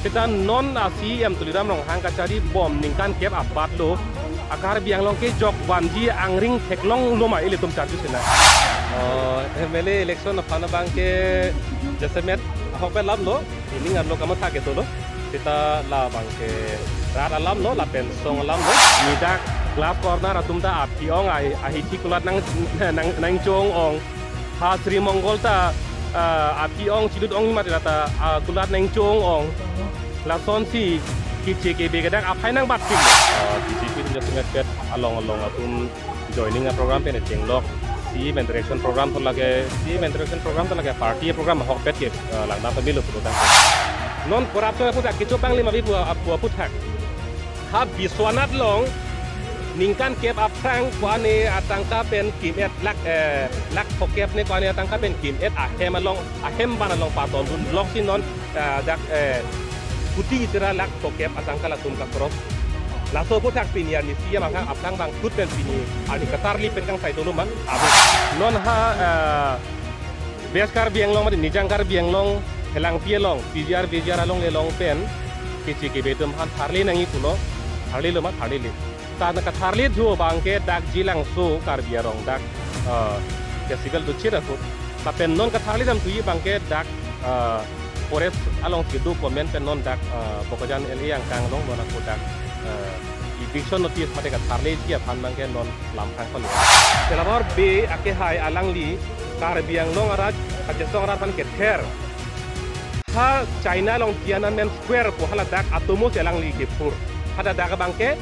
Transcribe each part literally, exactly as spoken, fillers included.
Seta non a C E M Tuliram Ronghang kachari bom ningkan kep abat lo, a Karbi Anglong ke jok vanji angring theklonglo ma ilitum charju sina. Oh, M L A election aphan abang ke jasemet ahokpet alam lo, ining arlo kamatha ke dolo. Seta labang ke rat alam lo, lapen song alam lo. Nidak glass corner atum ta aphi ong ahi, ahithi kulat nang, nang, nangchong ong. Ha Sri Mongol ta, ah, aphi ong chilut ong mati lata, ah, kulat nangchong ong. Lasonsi kiche kebe kedak aphai nangbatpik. Ah, B J P atum jasemet pet along along atum joining a program pen chenglok. C M interaction program to lake, C M interaction program to lake party program ahokpet ke, ah, langdam pamilo putang. Non corruption aputhak kichopang lima bibu apu aputhak. Ha Biswanath along ningkan kep aphrang ko-an ne atangka pen kim-et lakh, eh, lakh phokep ne ko-an ne atangka pen kim-et ahem along, ahem ban along patondun lok si non, eh, dak, eh, kuti isi ra lakh phokep atangka latum kakrok. Laso aputhak pini arni C M aphrang, aphrang bang tut pen pini arni katharli pen kangsai dolo ma. Abi non ha, eh, West Karbi Anglong mate Nijang Karbi Anglong, Helangpi along, P G R, V G R along le along pen kiche kebe atum aphan tharli nangji pulo, tharlilo ma, tharlile. Ta na katharli thu abang ke dak Jilangso Karbi arong dak, eh, festival do chira thu. Lapen non katharli dam thuji abang ke dak, eh, forest along kedo comment pen non dak, eh, Bokajan L A angkang along non ako dak, eh, eviction notice mate katharliji aphan abang ke non lamphang pali. Telabor be ake hai alangli Karbi Anglong arat kachesong arat aphan kether. Ha China along Tiananmen Square pu hala dak atomo si alangli kephur. Hadak dak abang ke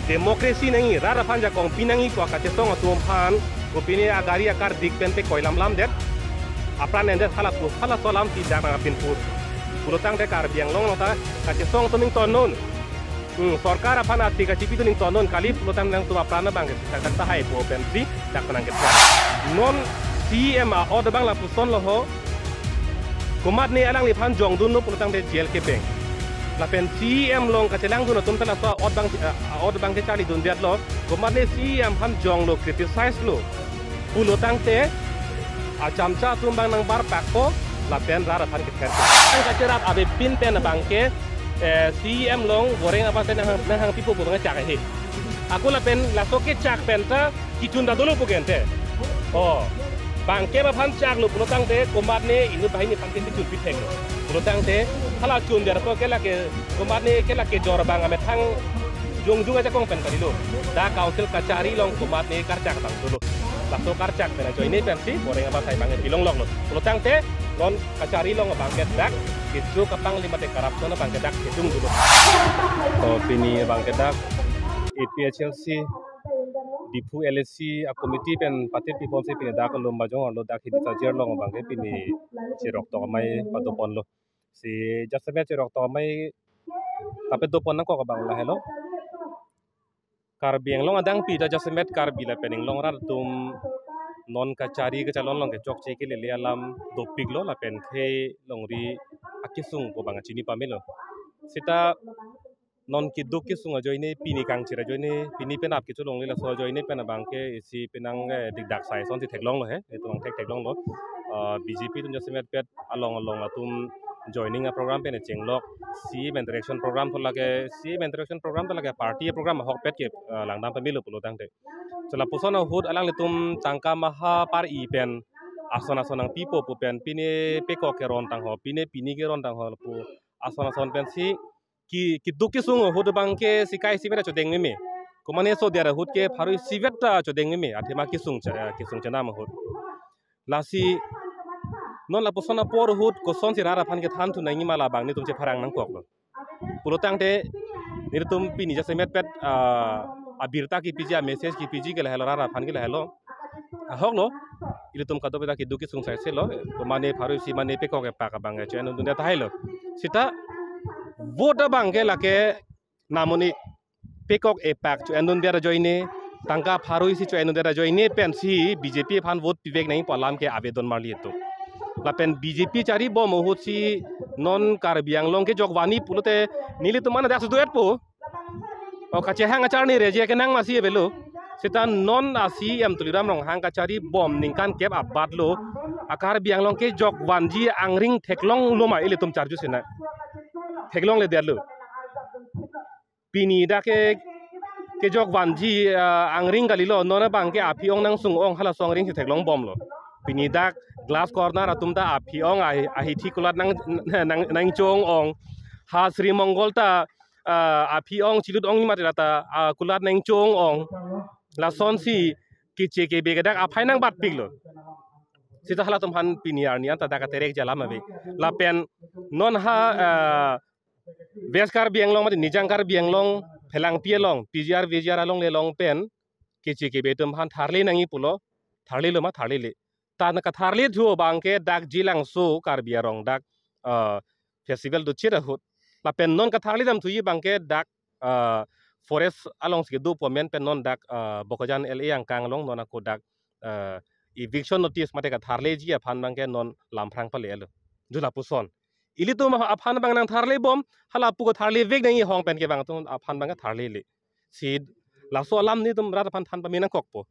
democracy nangji, rat aphan jakong pi nangji pu kachesong atum aphan, kopine agari akar dik pen pe koilam lam det. Apran endet hala pu, halaso alam si dak nangpinphur. Pulotangte Karbi Anglong along ta kachesong atum ingtonnon. Hmm, sorkar aphan ati kachipi atum ingtonnon kali pulotang nangtum apran abang ke dak dak tahai po pensi dak nang ke. Non C M a-ot abang lapuson lo ho. Komatne alangliphan jongdunlo pulotangte jail kebeng. Lapen C M along kachelangdun atum ta laso a-ot abang, a-ot abang ke charlidun detlo. Komatne C M aphan jonglo, criticize lo. Pulotangte achamcha atum abang nangbarpakpo lapen rat aphan kether. Ang kacherap avepin pen abang ke, eh, C M along goreng abang te nanghang, nanghangpipo pu abang chak ahi. Ako lapen laso kechak pen ta kichun ta dolo pu gente. Oh, bang ke aphan chaklo pulotangte komatne inut banghini aphan ke kichun pitheklo. Pulotangte hala chun der ko ke lake komatne ke lake jor abang amethang jongjung ajakong pen kalilo. Dak council kachari along komatne karchak abang dolo. Laso karchak pen ajoine pensi goreng abang sai abang ke pilong loklo. Pulotangte non kachari along abang ke dak kecho kapangli mate corruption abang ke dak kedung dolo. To pini abang ke dak A P H L C Diphu L A C a-committee pen patir pibomsi pini dak Lumbajong arlo dak Hidita Jir along abang ke pini cherok tok amei padoponlo. Si jasemet cherok tok amei kapedopon nangkok abang lahelo. Karbi Anglong adang pi ta jasemet Karbi lapen Anglong arat atum non kachari kachelong along ke chokche kelele alam dopiklo lapen kelongri akesung pu abang chini pamelo. Seta non keduk kesung ajoine pini kangchir ajoine pini penap kecholongle laso ajoine pen abang ke isi penang, eh, dikdak sai asonsi theklonglo he, itum thek theklonglo. Ah, B J P atum jasemet pet along along atum joining a program pen chenglok, C M interaction program to lake, C M interaction program to lake party program ahokpet ke, ah, langdam pamelo pulotangte. Cholapuson ahut alanglitum tangka maha par-i pen ason ason nangpipo pu pen pine pekok keron tangho, pine pini keron tangho pu ason ason pensi ki, keduk kesung ahut abang ke sikai sivet ta chodeng meme. Komatne so der ahut ke pharo isivet ta chodeng meme. Athema kesung cha, kesung chenam ahut. Lasi non lapuson apor ahut kosonsi rat aphan kethan thu nangji ma labang netum chepharang nangkoklo. Pulotangte netum pini jasemet pet, ah, abirta kepiji, a-message kepiji ke lahelo, rat aphan ke lahelo. Ahoklo, ilitum kadokave ta keduk kesung sai selo, komatne pharo isi mane pekok epak abang ke cho-endunde tahai lo. Seta vote abang ke lake namoni pekok epak cho-endunde ajoine, tangka pharo isi cho-endunde ajoine pensi B J P aphan vote pivek nangji pu alam ke avedon marli itum. Lapen B J P chari bom ahut si non Karbi Anglong ke jok vanji pulote nelitum an dak suduet po. O kachehang acharni reje kenang masi avelo. Seta non a C M Tuliram Ronghang kachari bom ningkan kep abat lo, a Karbi Anglong ke jok vanji angring theklonglo ma ilitum charju sina. theklongledetlo. Pini dak ke kejok vanji, ah, angring kalilo, non abang ke aphi ong nangsung ong halaso angring si theklong bomlo. Pini dak Glass Corner atum ta aphi ong ahi, ahithi kulat nang, nang, nangchong ong. Ha Sri Mongol ta, ah, aphi ong chilut ong ni mati lata, ah, kulat nangchong ong. Lasonsi keche kebe ke dak aphai nangbatpiklo. Sita halatum aphan pini arni anta dak aterek jalam ave. Lapen non ha, ah, West Karbi Anglong mati Nijang Karbi Anglong phelangpi along, P G R, V G R along le long pen keche kebe atum aphan tharle nangji pulo, tharlelo ma tharlele. Ta na katharle thu abang ke dak Jilangso Karbi Arong dak, ah, festival dochit ahut. Lapen non katharle dam thuji abang ke dak, ah, forest alongsi kedo pu amen pen non dak, ah, Bokajan L A angkang along non ako dak, ah, eviction notice mate katharleji aphan abang ke non lam phrang pale alo. Jula puson. Ilitum aphan abang nangtharle bom, hala pu katharle vek nangji hong pen ke abang atum aphan abang ke tharlele. Si laso alam netum rat aphan than pame nangkokpo.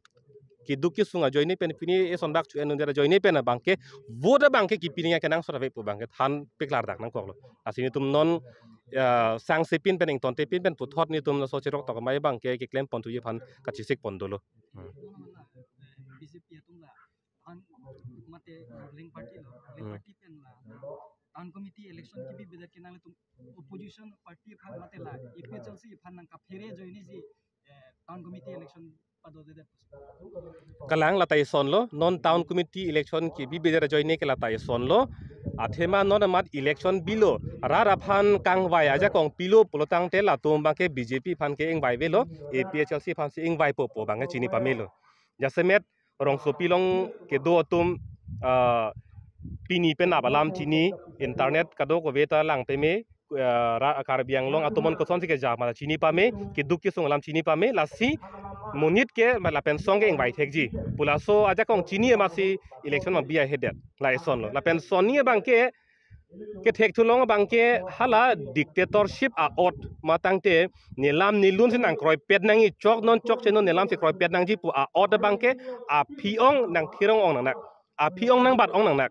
Keduk kesung ajoine pen pini eson dak chu en unjar ajoine pen abang ke vote abang ke kipini kenangsot ave pu abang ke than peklar dak nangkoklo. Lasi netum non, ya, sangsepin pen ingtontepin pen puthot netum laso cherok tok mai abang ke keklem pon thuji aphan kachesik pon dolo. Hmm. B J P atum la, an mate ruling party lo, ruling Hmm. party pen la, town committee election kebibe det ke nanglitum opposition party aphan mate la, A P H L C aphan nangkaphere ajoinesi, eh, town committee election padodedet. Kalang lata esonlo, non town committee election kebibe det ajoine ke lata esonlo. Athema non amat election bilo, rat aphan kangvai ajakong pilo pulotangte latum abang ke B J P aphan ke ingvai avelo, A P H L C aphan si ingvaipo pu abang ke chini pamelo. Jasemet rongsopi along kedo atum, ah, pini pen nap alam chini, internet kadokave ta lang peme, ah, ra-, Karbi Anglong atum an kosonsi keja mata chini pame, keduk kesung alam chini pame, lasi monit ke ma lapen song ke ingvai thekji. Pu laso ajakong chini amatsi election ma bi ahedet. La esonlo. Lapen sonni abang ke, kethek thulong abang ke hala dictatorship a-ot matangte nelam nelun si nangkroipet nangji, chok non chokche non nelam si kroipet nangji pu a-ot abang ke aphi ong nangthirong ong nangnak. Aphi ong nangbat ong nangnak.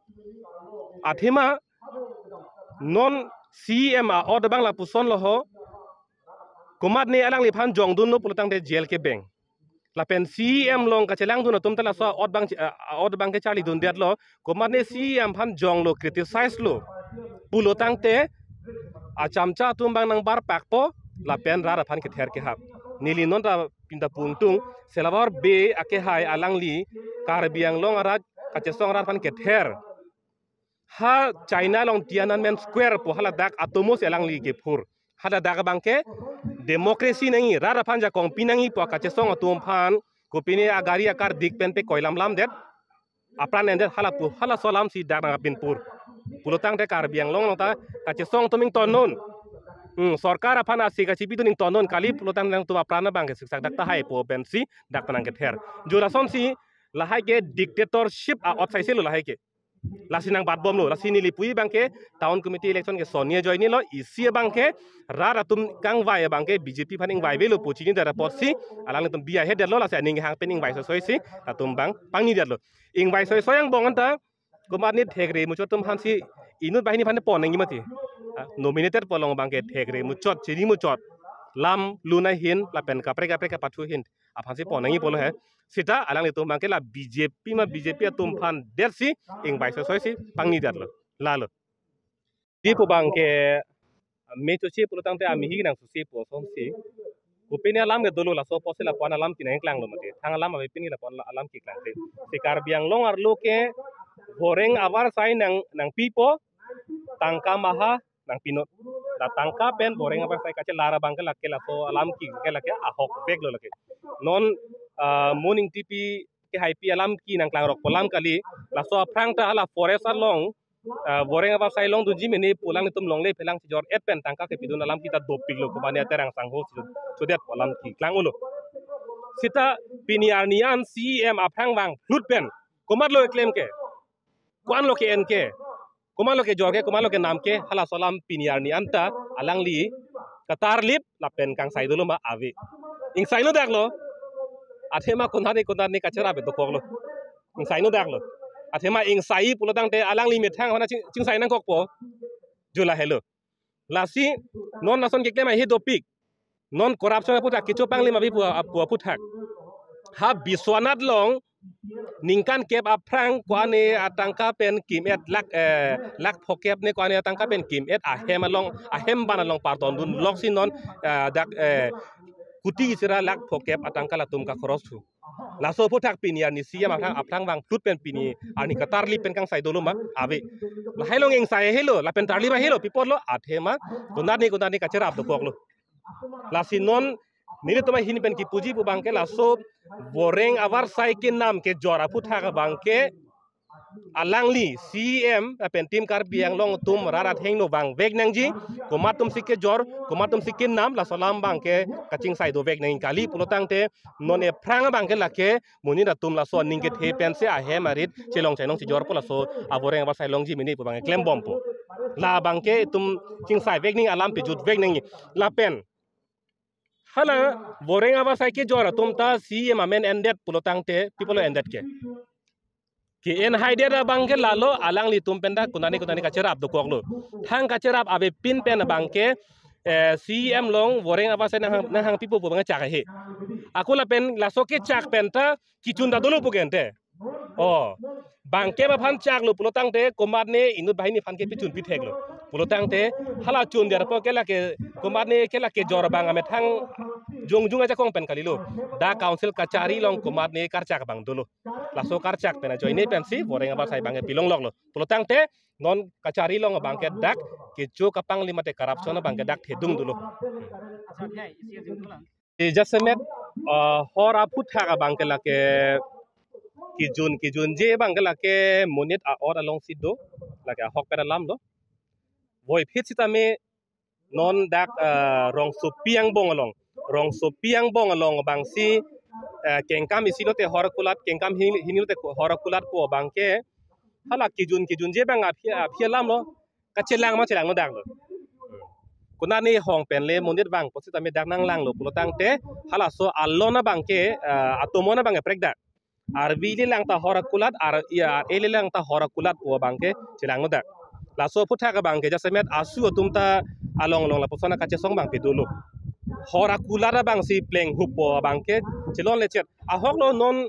Athema non C M a-ot abang lapusonlo ho. Komatne alangliphan jongdunlo pulotangte jail kebeng. Lapen C M along kachelangdun atum ta laso a-ot abang, a-ot abang ke charlidundetlo. Komatne C M aphan jonglo, criticize lo pulotangte achamcha atum abang nangbarpakpo lapen rat aphan kether kehap. Neli non ta pinta pungtung, Salva Bey akehai alangli Karbi Anglong arat kachesong rat aphan kether. Ha China along Tiananmen Square pu haladak atomosi alangli kephur. Haladak abang ke democracy nangji, rat aphan jakong pi nangji pu kachesong atum aphan kopine agari akardik pen pe koilam lamdet. Apran endet hala pu, halaso alam si dak nangpinpur. Pulotangte Karbi Anglong along ta kachesong atum ingtonnon. Hmm, sorkar aphan asi kachipidun ingtonnon kali pulotang nangtum apran abang ke siksak dak tahai pu pensi dak nangkether. Jula sonsi lahai ke dictatorship a-ot saiselo lahai ke. Lasi nangbatbomlo, lasi neli puji abang ke town committee election ke sonni ajoinelo, isi abang ke rat atum kangvai abang ke B J P aphan ingvai avelo pu chinidet apotsi alanglitum bi ahedetlo, lasi aning hang pen ingvai soisoi si atum abang pangnidetlo. Ingvai soisoi angbong anta komatne thekre muchot atum aphansi inut banghini aphan pon nangji mati. Ah, nominated pu along abang ke thekre muchot, chini muchot, lam lun ahin lapen kaprek kaprek kapathu ahin aphansi pon nangji pulo he. Sita alanglitum abang ke la B J P ma B J P atum aphan detsi ingvai soisoi si pangnidetlo. Lalo. Di pu abang ke me choche pulotangte amehi nangchoche pu asonsi. Kopine alam ke dolo laso apotsi lapu-an alam kinangklanglo mati. Thang alam avepin ke lapu-an alam keklangte. Si Karbi Anglong arlo ke boreng avarsai nang, nangpipo, tangka maha nangpinon. La tangka pen boreng avarsai kachelar abang ke lake laso alam ke, ke lake ahokveklo lake. Non, ah, Mo Engtipi kehaipi alam ke nangklangrokpo alam kali, laso aphrang ta hala forest along, ah, boreng avarsai longdunji mene pu alanglitum longle phelang chijor-et pen tangka kepidun alam kita dopiklo komatne aterang sangho si chodetpo alam keklang ulo. Sita pini arni an C M aphrang vangphlut pen komatlo keklem ke, ko-anlo ke-en ke, komatlo kejor ke, komatlo kenam ke, halaso alam pini arni anta alangli katarlip lapen kangsai dolo ma ave. Ingsainodaklo. Athema konatne konatne kachera be dokoklo. Ingsainodaklo. Athema ingsai pulotangte alangli methang hona ching, chingsai nangkokpo. Jula helo. Lasi non lason keklem ahe dopik. Non corruption aphuthak, kecho panglim avi pu, pu aphuthak. Ha Biswanath along ningkan kep aphrang ko-an ne atangka pen kim-et lakh, eh, lakh phokep ne ko-an ne atangka pen kim-et ahem along, ahem ban along pardon dunloksi non, eh, dak, eh, kuti sira lakh phokep atangka latum kakhoros thu. Laso aphuthak pini arni C E M aphrang, aphrang vangplut pen pini arni katarlip pen kangsai dolo ma ave. Lahai along ingsai helo, lapen tarlip ahelo, pi apotlo athema konat ne konat ne kacherap dokoklo. Lasi non nelitum ahin pen kipuji pu abangke laso Boreng Avarsai kenam kejor aphuthak abangke alangli C E M lapen Team Karbi Anglong atum rat athengno vangvek nangji, komat atumsi kejor, komat atumsi kenam, laso alam abangke kachingsai dovek nangji kali pulotangte non ephrang abangke lake monit atum laso aning kethe pensi ahem arit chelong chainong chejorpo, laso aBoreng Avarsai longji mene pu abangke klembompo. La abangke itum chingsai vek nangji, alam pejut vek nangji. Lapen hala Boreng Avarsai kejor atum ta C E M amen endet pulotangte, pi apotlo endet ke? Ke-en haidet abangke lalo, alanglitum pen ta konat ne konat ne kacherap dokoklo. Thang kacherap avepin pen abangke, eh, C E M along Boreng Avarsai nanghang, nanghang pipo pu abangke chak ahe. Ako lapen laso kechak pen ta kechun ta dolo pu ke ante. Oh, bangkep aphan chaklo pulotangte komat ne inut banghini aphan ke pechun pitheklo. Pulotangte hala chun derpo ke lake komat ne ke lake kejor abang amethang jongjung ajakong pen kalilo. Dak council kachari along komat ne karchak abang dolo. Laso karchak pen ajoine pensi Boreng Avarsai abangke pilongloklo. Pulotangte non kachari along abangke dak kecho kapanglim mate corruption abangke dak thedung dolo. Acha, athai isi ajin tulang. E, jasemet, ah, hor aphuthak abangke lake kejun, kejunje abangke lake monit a-ot alongsi do, lake ahok pen alamlo. Voiphit sitame non dak, ah, rongsopi angbong along, rongsopi angbong along abangsi, eh, kengkam isi lote hor akulat, kengkam hini, hini lote hor akulatpo abangke hala kejun, kejunje abang aphi, aphi alamlo, kachelang ma chelang no daklo. Konat ne hong pen le monit vangpo sitame dak nanglanglo pulotangte halaso alon abangke, eh, atomon abangke prekdak. Arvi le lang ta hor akulat, ar, ya, ar e le lang ta hor akulatpo abangke chelang no dak. Laso aphuthak abangke jasemet asu atum ta along along lapuson kachesong abangke dolo. Hor akulat abangsi plenghupo abangke chelonle chet. Ahoklo non,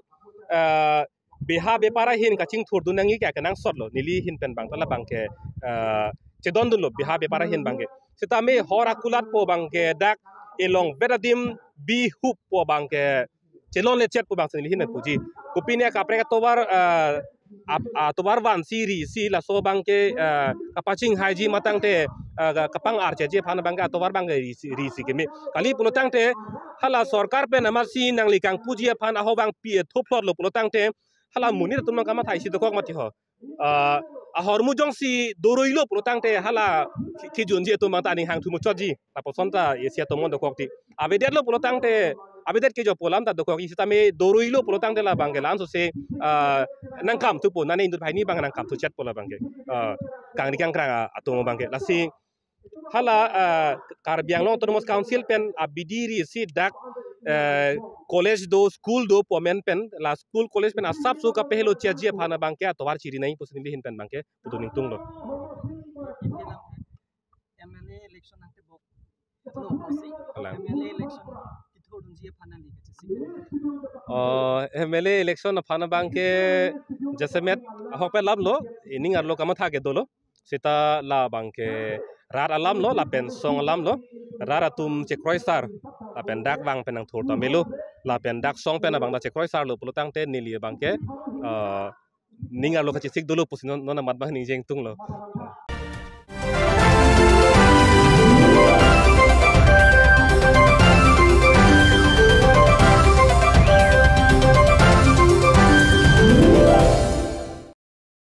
eh, beha bepar ahin kachingthur dun nangji ke akenangsotlo, neli ahin pen abang ta la abangke, eh, chedondunlo beha bepar ahin abangke. Sitame hor akulatpo abangke dak elongvet adim bihuppo abangke chelonle chetpo abangsi neli ahin pen puji. Kopine kaprek atovar, eh, ap-, atovar vansi risi laso abangke, eh, kapachinghaiji matangte, eh, ka-, kapang-archeji aphan abangke atovar abangke risi, risi keme. Kali pulotangte hala sorkar pen amatsi nangli kangpuji aphan ahok abang pi ethoplotlo pulotangte hala monit atum nang kamatha isi dokok mati ho. Ah, ahormu jongsi doroilo pulotangte hala ke-, kejunji atum abang ta aning hangthu muchotji. Lapuson ta isi atomon dokok ti. Avedetlo pulotangte, avedet kejorpo alam ta dokok, sitame doroilo pulotangte la abangke la-an sose, ah, nangkam thupo, nane inut banghini abang nangkam thuchetpo la abangke. Ah, kangri kangkrang, ah, atum abangke. Lasi hala, ah, Karbi Anglong Autonomous Council pen abidi risi dak, eh, college do, school do pu amen pen, la school college pen asapso kapehelo cheji aphan abangke atovar chiri nangji pusi neli ahin pen abangke pudun ingtunglo. M L A election nangtebok lo pusi. Kalang. M L A election kethurdunji aphan nangli kachesik. Oh, M L A election aphan abangke jasemet ahok pen alamlo, ining arlo kamatha ke dolo. Seta la abangke rat alamlo, lapen song alamlo, rat atum chekroisar, lapen dak vang pen nangthur ta melo, lapen dak song pen abang ta chekroisarlo pulotangte neli abangke, eh, ning arlo kachesik dolo pusi non, non amat abang ningjeng tunglo.